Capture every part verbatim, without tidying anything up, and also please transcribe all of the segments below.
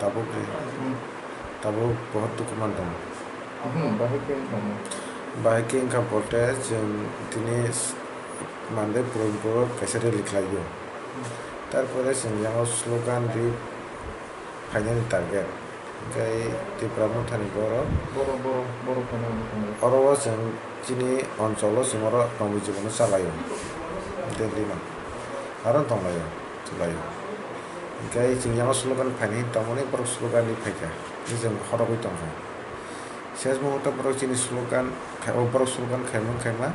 Tabuk ni, tabuk bohot dukhu man tongo. Bahai khe wngkha bote, chwng tini s-, mande purun purun kaisa rally khlaio. Tarpore chwng yango slogan ri phainani target. Hinkhe Tipra Mothani borok. Borok, borok, borok phainani borok. Oro o chwng chini oncholo chwng oro tongwi jibono chalaio. Delhi no. Aro tonglaio, chwlaio. Hinkhe chwng yango slogan phainai tongmani borok slogan ri phaikha. Chwng horogwi tongkha. Ses muhuto borok chini slogan khai, o borok slogan khaimang khaima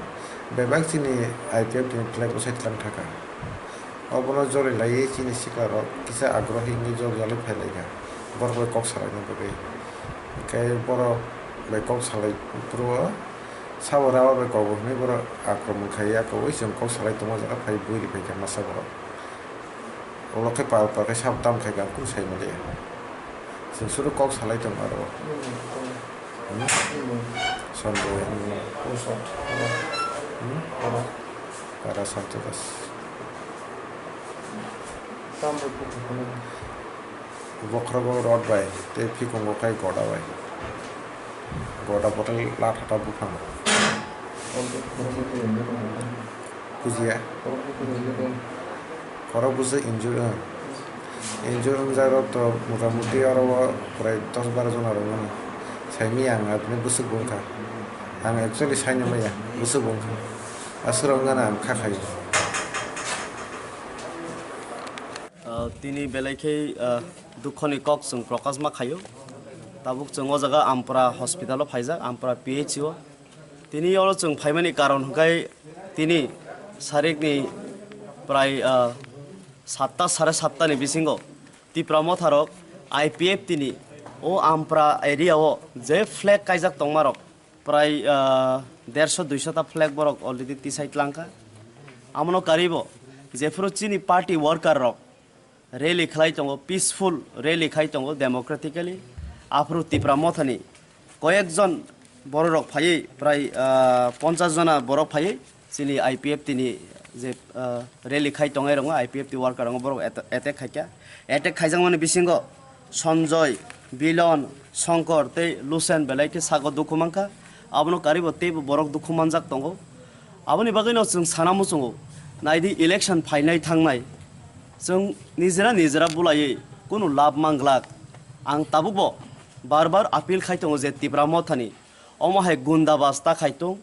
bebak chini I P F ni flag bwsai tlang thaka. Obono jori laiwi chini sikla rok kisa agrohi wngwi jol jolwi phai laikha borok bai kok salaina bagwi. Hinkhe borok bai kok salai phuru o sabo rubber bai kok bo hwnwi borok akromon khai ya, kok bai chwng kok salai tongma jaga phai bui ri phaikha masa borok. Ulo khe pal pal khe sabo tam khai kha, ang kunu sai manliya. Chwng suru kok salai tong aro. Hmm? Sanjay, hmm. Hmm? Para Santo Das. Bokhorogo rod bai, tei phikungo khai goda bai. Goda bothai latha ta buphang. Bujiya. Khorok bwswk injure wng. Injure wngjak rok to mota moti oro o prai dos baro jona rok mano. Saimanya ang abini bwswk bo wngkha. Ang actually saina maya bwswk bo wngkha. Aswk rok wngkha na ang kha khaio. Ah, tini belai khe, ah, dukhoni kok chwng prokash ma khaio. Tabuk chwng o jaga Ampra hospital o phaijak, Ampra P H C o. Tini oro chwng phaimani karon hwnkhe tini sarikni prai, ah, satta, sare satta ni bisingo Tipra Motha rok I P F T ni o Ampra area o je flag kaijak tongma rok prai, ah, derso duiso ta flag borok already tisai tlangkha. Amono karibo jephuru chini party worker rok rally khlai tongo, peaceful rally khai tongo democratically. Aphuru Tipra Mothani koyekjon bororok phaiwi prai, ah, ponchash jona borok phaiwi chini I P F T ni je, ah, rally khai tongnai rokno I P F T worker rokno borok atta-, attack khaikha. Attack khaijakmani bisingo Sanjoy, Bilon, Shankar tei Lusen belai khe sago dukhu mankha. Abono karibo teibo borok dukhu manjak tongo. Aboni bagwino chwng sana muchungo, naidi election phainai thangnai. Chwng nijera nijera bulaiwi kunu lab manglak. Ang tabukbo bar bar appeal khai tongo je Tipra Mothani omo hai gundabas ta khai tong,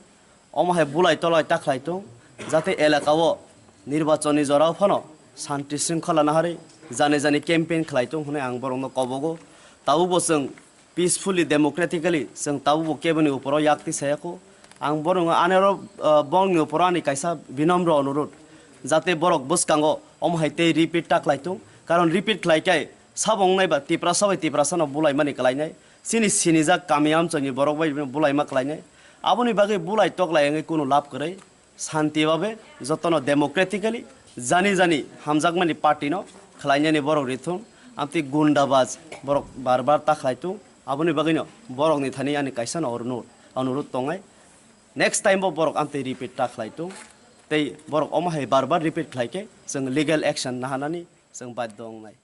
omo hai bulai tolai ta khlai tong, jate elaka o nirbachon ni jora o phano shanti shringkhola naharwi jani jani campaign khlai tong hwnwi ang borokno kobogo. Tabukbo chwng peacefully, democratically chwng tabukbo keboni uporo yak tisayakho. Ang borokno anero, ah, borokni uporo ani kaisa binomro onurudh, jate borok bwskango omo hai tei repeat ta khlai tong, karon repeat khlai khe sabo wngnai ba Tiprasa bai Tiprasano bulaimani kwlainai, chini sinijak kami amchaini borok bai bulaima kwlainai. Aboni bagwi bulai toklai wngwi kunu lab kwrwi. Shanti babe jotono democratically jani jani hamjakmani party no khlainani borok rithung, amtwi gundabaj borok bar bar ta khlai tung, aboni bagwino borokni thani ani kaisa no onurudh, onurudh tongnai, next time bo borok amtwi repeat ta khlai tung, tei borok omo hai bar bar repeat khlai khe chwng legal action naharnani chwng badhyo wngnai.